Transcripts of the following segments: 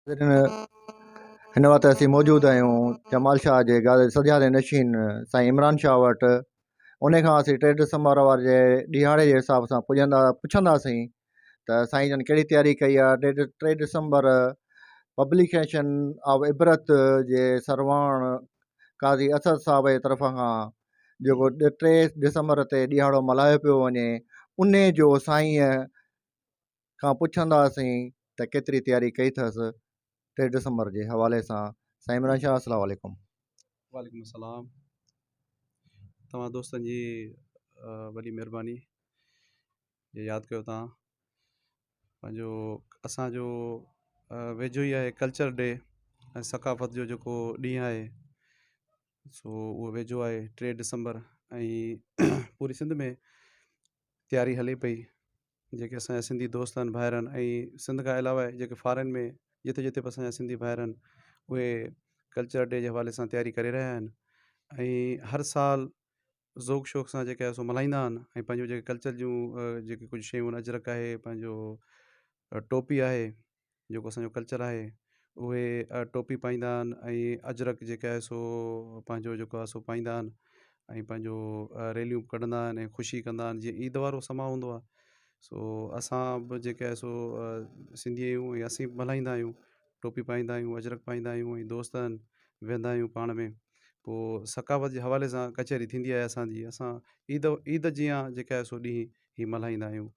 هن وقت اسين موجود آهيون جمال شاهه جي گادي سجادي نشين سائين عمران شاهه وٽ ان کان اسين ٽي ڊسمبر واري جي ڏهاڙي جي حساب سان پڄندا پڇنداسين ته سائين جن ڪهڙي تياري ڪئي آهي ٽي ڊسمبر پبليڪيشن آف عبرت جي سرواڻ قاضي اسد صاحب جي طرف کان جيڪو ٽي ڊسمبر تي ڏهاڙو ملهايو پيو وڃي ان جو سائين کان پڇنداسين ته ڪيتري تياري ڪئي اٿس ٽي ڊسمبر جي حوالي سان سائين عمران شاهه السلام عليڪم. وعليڪم السلام توهان دوستن جي وڏي مهرباني جي ياد ڪيو توهان پنهنجو اسان جو ويجهو ئي آهي ڪلچر ڊي ۽ ثقافت جو جيڪو ڏينهن آهي سو اهو ويجهو آهي ٽي ڊسمبر ۽ پوري سنڌ ۾ تياري هلي پئي جيڪي اسان جا سنڌي دوست آهن ڀائر آهن ۽ سنڌ کان علاوه جيڪي فارين ۾ جتي جتي به اسان جا سنڌي ڀائر آهن اهي ڪلچر ڊي جي حوالي سان تياري ڪري رهيا آهن ۽ هر سال ذوق شوق سان جيڪي آهي سو ملهائيندا آهن ۽ پنهنجو جيڪي ڪلچر جون جيڪي ڪجهه شيون آهن اجرڪ آهي پنهنجو ٽوپي آهي جيڪو اسان جو ڪلچر آهي اهي ٽوپي پائيندا آهن ۽ اجرڪ جيڪا آهي سو پنهنجو جيڪو آهي سو پائيندا آهن ۽ پنهنجو ريليون به ڪڍندا آهن ۽ خوشي ڪندا آهن جيئن عيد وارو سما هوندو آهي سو اسان به جيڪي آهي سو سنڌي آهيون ۽ اسين به ملهائيندا آهيون ٽوپي پائيندا آهيون اجرڪ پائيندا آهيون ۽ دوست آهن ويهندا آهيون پاڻ ۾ پوء ثقافت جي حوالي سان ڪچهري ٿيندي آهي اسانجي اسان عيد عيد جيئن جيڪا آهي سو ڏينهن هي ملهائيندا آهيون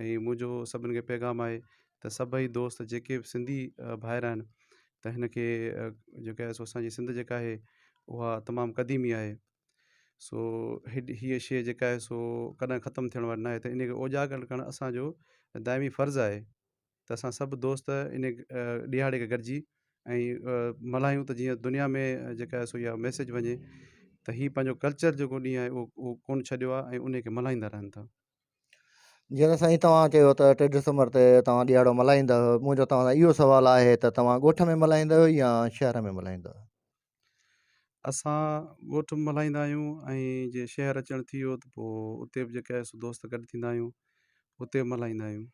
۽ منهنجو سڀني کي پيغام آهي ته سڀئي دوست جيڪي به سنڌي ڀائر آهن ته هن کي جيڪا آهي سو اسانجي سنڌ جيڪا آهي اها تمام قديمي آهي سو هيء شيء جيڪا آهي سو ڪڏهن ختم ٿيڻ واري ناهي ته ان کي اجاگر ڪرڻ اسانجو دائمي فرض آهي ته اسان سڀ دوست ان ڏيهاڙي کي گڏجي ۽ ملهايون ته جيئن دنيا ۾ جيڪا آهي سو اها ميسيج وڃي ته هي پنهنجو ڪلچر جيڪو ڏينهن آهي اهو ڪونه ڇڏيو آهي ۽ ان کي ملهائيندا رهن ٿا. جيئن ته سائين توهان چيو ته ٽي ڊسمبر تي توهان ڏيهاڙو ملهائيندا آهيو منهنجو توهان سان اهو سوال آهي ته توهان ڳوٺ ۾ ملهائيندا آهيو يا شهر ۾ ملهائيندا آهيو؟ اسان ڳوٺ ۾ ملهائيندا آهيون ۽ جي شهر اچڻ ٿي ويو ته پوء اتي به جيڪا آهي سو دوست گڏ ٿيندا آهيون اتي به ملهائيندا آهيون.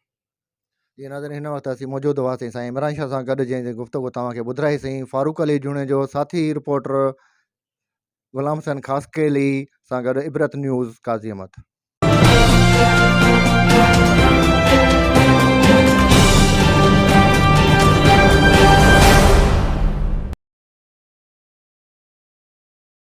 جي ناظرين هن وقت اسين موجود هئاسين سائين عمران شاهه سان گڏ جنهن جي گفتگو توهان کي ٻڌرائي سين فاروق علي جوڻيجو ساٿي رپورٽر غلام حسين خاصخيلي سان گڏ عبرت نيوز قاضي احمد.